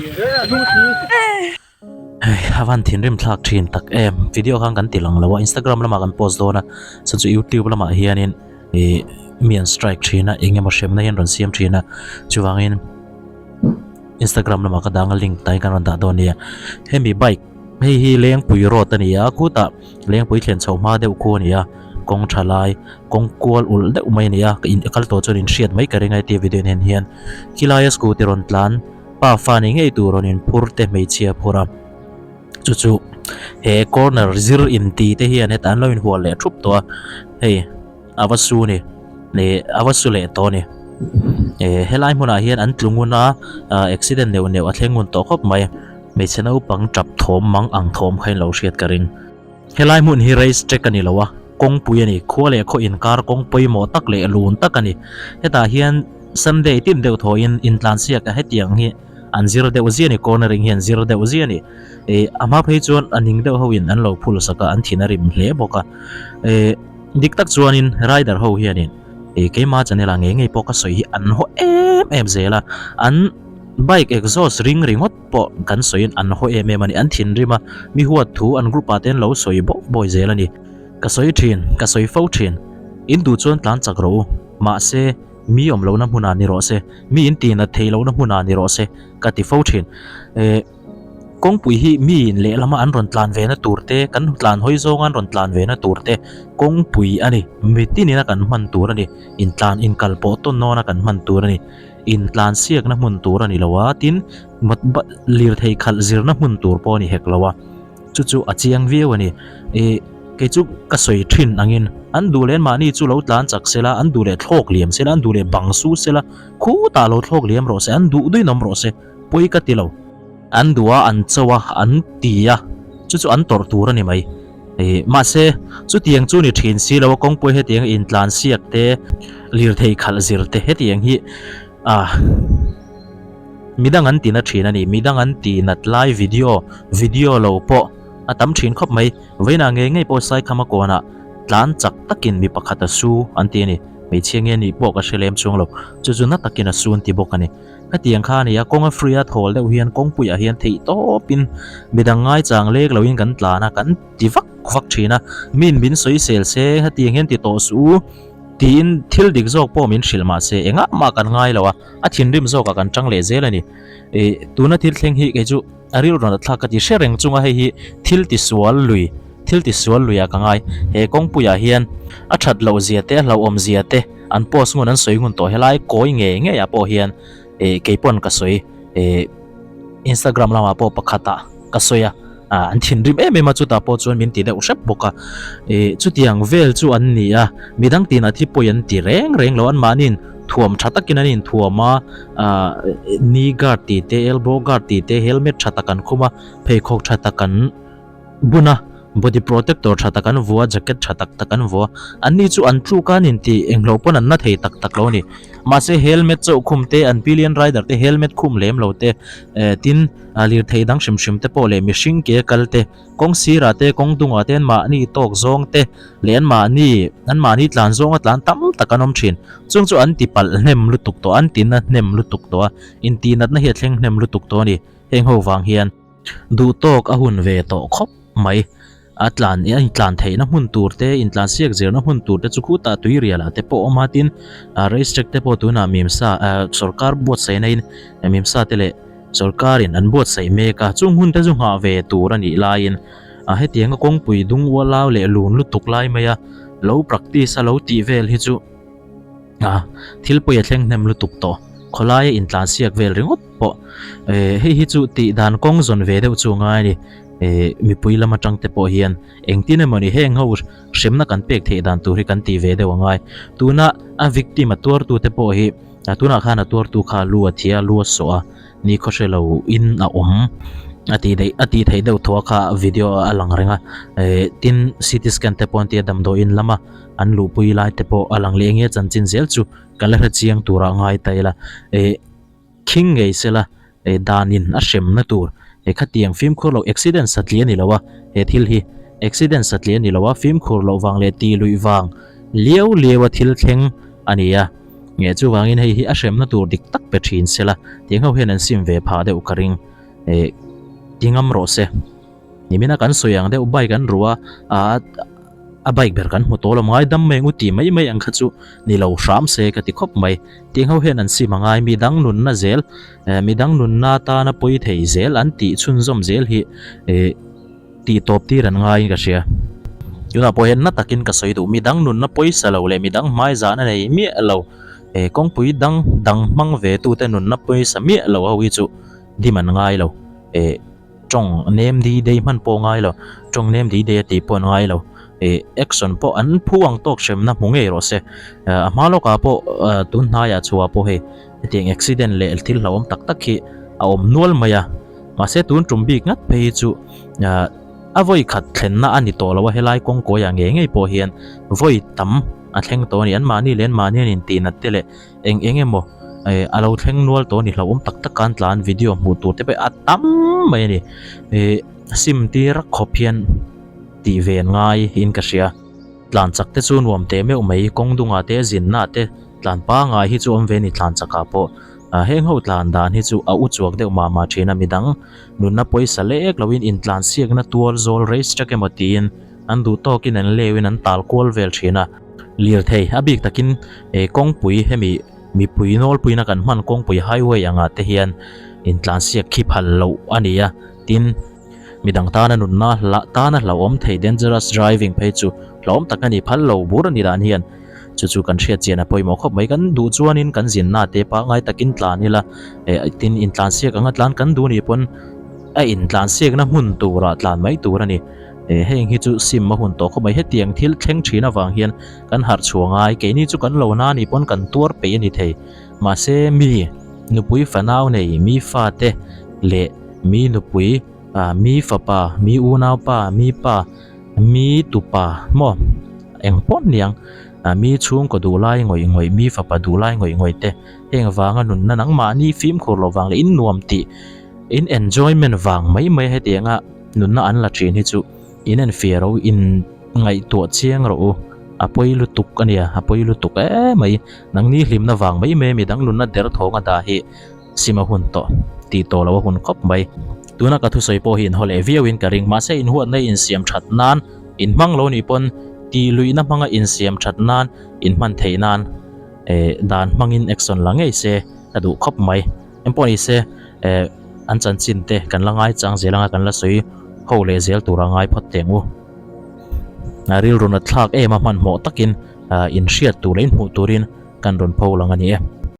Hei a van thinrim thlak thin tak em video khan kan ti lang lo a Instagram lamah kan post dawn a chuan chu YouTube lamah hianin ih mi an strike thin a eng emaw hremna hian rawn siam thin a chuvangin Instagram lamah ka dang a link tai kan rawn dah dawn a nia hemi bike hei hi Lengpui road a ni a khutah Lengpui thlen chho hma deuh khu a ni a kawng tha lai kawng kual ulh deuh mai a ni a ka kal tawh chuan in hriat mai ka ring a hetia video en hian khilai a scooty rawn tlan. Pa fa ni ngei tur rawn inphur te hmeichhia phur a, chu chu he corner zir in ti te hian hetah an lo inhual leh thup tawh a, hei a va su ni ih a va su leh tawh a ni eh helai hmunah hian an tlu ngun a ah accident neuh neuh a thleng ngun tawh khawp mai hmeichhe naupang tap thawm mang ang thawm kha in lo hriat ka ring. Helai hmun hi race track a ni lo a, kawngpui a ni, khua leh khaw inkar kawng pawimawh tak leh lun tak a ni. Hetah hian Sunday tin deuh thawhin intlansiak a hetiang hi an zir deuh zia a ni, cornering hi an zir deuh zia a ni. Ih a hma phei chuan a ning deuh hoin an lo phul sak a, an thin a rim hle bawk a. Ih dik tak chuanin rider ho hianin ih keima channel ah ngei ngei pawh ka sawi hi an haw em em zel a, an bike exhaust ring ringawt pawh kan sawiin an haw em em a ni, an thinrim a, mi huat thu an group ah te an lo sawi bawk bawi zel a ni. Ka sawi thin, ka sawi fo thin, in duh chuan tlan chak rawh u, mahse mi awm lohna hmunah ni rawh se, mi in tih nat theih lohna hmunah ni rawh se ka ti fo thin. Eh, kawngpui hi mi in lehlama an rawn tlan ve na tur te, kan tlan hawi zawnga an rawn tlan ve na tur te kawngpui a ni, mitin ina kan hman tur a ni, intlan inkal pawh tawn nawna kan hman tur a ni. Intlansiakna hmun tur a ni lo a, tin lirthei khalh zirna hmun tur pawh a ni hek lo a, chu chu a chiang viau a ni. Ih, kei chu ka sawi thin angin an duh leh mahni chu lo tlan chak se la, an duh leh thlawk liam se la, an duh leh bang su se la, khutah lo thlawk liam rawh se, an duh duhin awm rawh se, pawi ka ti lo. An duh a, an cho a, an ti a, chu chu an tawrh tur a ni mai. Ih, mahse, chutiang chu ni thin si lo a, kawngpui hetiang intlansiak te, lirthei khalh zir te hetiang hi ah midang an ti na thin a ni. Midang an ti nat lai video, video lo pawh a tam thin khawp mai. Vawiinah ngei ngei pawh Saikhama kawnah tlan chak takin mi pakhat a su an ti a ni. Hmeichhia nge nih pawh ka hre lem chuang lo. Chu chu na takin a su an ti bawk a ni. Hetiang kha a ni a, kawng a free a thawl deuh hian kawngpuiah hian theih tawpin midang ngaichang lek loin kan tlan a, kan ti vak vak thin a, min min sawisel se hetiang hian ti tawh suh u tiin thil dik zawk pawh min hrilh mahse engah mah kan ngai lo a, a thinrim zawkah kan tang leh zel a ni. Ih tuna thil thleng hi kei chu a rilru rawn thlak ka ti hre reng chunga hei hi thil tisual lui thil tisual luiah ka ngai. He kawngpuiah hian a that loh zia te a hlauhawm zia te an post ngun an sawi ngun tawh helai kawi ngei ngei ah pawh hian ih kei pawn ka sawi ih Instagram lamah pawh pakhatah ka sawi a ah an thinrim em em a chutah pawh chuan min ti deuh hrep bawk a ih chutiang vel chu an ni a midang tinah thi pawi an ti reng reng lo anmahniin thuam tha takin an inthuam a ah knee guard tih te elbow guard tih te helmet tha tak an khum a pheikhawk tha tak an bun a body protector tha tak an vua a jacket tha tak tak an vua anni chu an tluk a an intih englo pawn an na thei tak tak lo a ni mahse helmet chauh khum te an pillion rider te helmet khum lem lo te eh tin ah lirthei dang hrim hrim te pawh leh mihring ke kal te kawng sirah te kawng dungah te an mahni tawk zawng te leh an mahni an mahni tlan zawnga tlan tam tak an awm thin chung chu an ti palh hnem lutuk tawh a an ti na hnem lutuk tawh a intih natna hi a thleng hnem lutuk tawh a ni heng ho vang hian. Duh tawk a hun ve tawh khawp mai. A tlan a intlan theihna hmun tur te, intlan siak zirna hmun tur te chu khutah tui rialah te pawh a awm a, tin race track te pawh tunah Mimsa sawrkar buatsaihna in Mimsa te leh sawrkarin an buatsaih mek a, chung hun te chu nghah ve tur a nih laiin hetianga kawngpui dung ualau leh lun lutuk lai maia lo practice a lo tih vel hi chu A, thil pawi a thleng hnem lutuk tawh. Khawlaia intlansiak vel ringawt pawh eh hei hi chu tih dan kawng zawn ve deuh chu a ngai a ni. Eh mipui lam atang te pawh hian engtin emaw ni heng ho hremna kan pek theih dan tur hi kan tih ve deuh a ngai. Tuna a victim a tuartu te pawh hi tunah khan a tuartu kha lu a thi a, lu a sawh a, ni khaw hre lo in a awm a tih daih a tih theih deuh thaw a kha video a lang reng a. Eh tin CT scan te pawh an ti a damdawiin lama. An luhpui lai te pawh a lang leh nge chanchin zel chu ka la hre chiang turah ngai ta ila eh khing ngei sela eh danin a hremna tur eh khatiang fimkhur loh accident satliah a ni lo a he thil hi accident satliah a ni lo a fimkhur loh vang leh tih luih vang liau liau a thil thleng a ni a nge chuvangin hei hi a hremna tur dik tak pe thin sela tiang ho hian an sim ve phah deuh ka ring. Eh ti ngam rawh se. Nimina kan sawi ang deuh bike an ruh a, a bike ber kan hmu tawh lo ngai dam mai ang u tih mai mai ang kha chu ni lo hram se ka ti khawp mai. Tih ho hian an sim a ngai midang nunna zel eh midang nunna tana pawi thei zel an tih chhunzawm zel hi eh tih tawp tir an ngaiin ka hria. Tunah pawh hian na takin ka sawi duh midang nunna pawisa lo leh midang hmaizahna nei miah lo eh kawngpui dang dang hmang ve tute nunna pawisa miah lo ho hi chu dim an ngai lo eh tawng nem di dei hman pawh ngai lo tawng nem di dei a tih pawh an ngai lo ih action pawh an phu ang tawk hremna hmu ngei rawh se a hma lawkah pawh tun hnaiah chhuah pawh hei hetiang accident leh thil hlauhawm tak tak hi a awm nual mai a mahse tun tum bik ngat phei hi chu ah a vawi khat thlenna a ni tawh lo a helai kawng kawiah ngei ngei pawh hian vawi tam a thleng tawh a ni anmahni leh anmahni an intihnat te leh Eng eng emaw eh a lo thleng nual tawh a ni hlauhawm tak tak khan tlan video hmuh tur te pawh a tam mai a ni eh sim tir khawp hian tih ve an ngai in ka hria tlan chak te chu nuam teh meuh mai kawng dungah te zinna te tlan pangai hi chu awm ve a ni tlan chakah pawh ah heng ho tlan dan hi chu a u chuak deuh mah mah thin a midang nunna pawisa lek loin intlan siakna tual zawl race track emaw tiin an duh tawkin an leuin an tal kual vel thin a. Lirthei a bik takin eh kawngpui hemi mipui nawlpuina kan hman kawngpui highway angah te hian intlansiak khi phal loh a ni a, tin midang tana nunna hla tana hlauhawm thei dangerous driving phei chu hlauhawm tak a ni phal lo bur a ni dan hian chu chu kan hriat chian a pawimawh khawp mai kan duh chuanin kan zinna te pangngai takin tlan ila eh tin intlansiak anga tlan kan duh nih pawn a intlansiakna hmun turah tlan mai tur a ni. Eh heng hi chu sim a hun tawh khawp mai hetiang thil thleng thin avang hian kan harh chhuah ngai keini chu kan lo na ni pawn kan tuar peih a ni thei mahse mi nupui fanau nei mi fate leh mi nupui ah mi fapa mi unaupa mi pa mi tupa maw eng pawh niang ah mi chhungkaw duh lai ngawih ngawih mi fapa duh lai ngawih ngawih te heng vanga nunna nangmahni fimkhur loh vang leh in nuam tih in enjoyment vang mai mai hetianga. Nunna an la thin hi chu in en fiah ro in ngaihtuah chiang rawh u a pawi lutuk a nia a pawi lutuk em mai nangni hlimna vang mai mai midang nunna der thawng a dah hi sim a hun tawh tih tawh loh a hun khawp mai tuna ka thusawi pawh hi in haw leh viau in ka ring mahse in huatna in siam that nan in hmang lo nih pawn tih luihna hmanga in siam that nan in hman theih nan eh dan hmangin action la ngei se ka duh khawp mai. Engpawh ni se eh an chanchin te kan la ngai chang zel anga kan la sawi ho leh zel tura ngai phawt teh ang u. A rilru nat thlak em a hmanhmawh takin ah inhriat tur leh inhmuh turin kan rawn pho lang a ni e.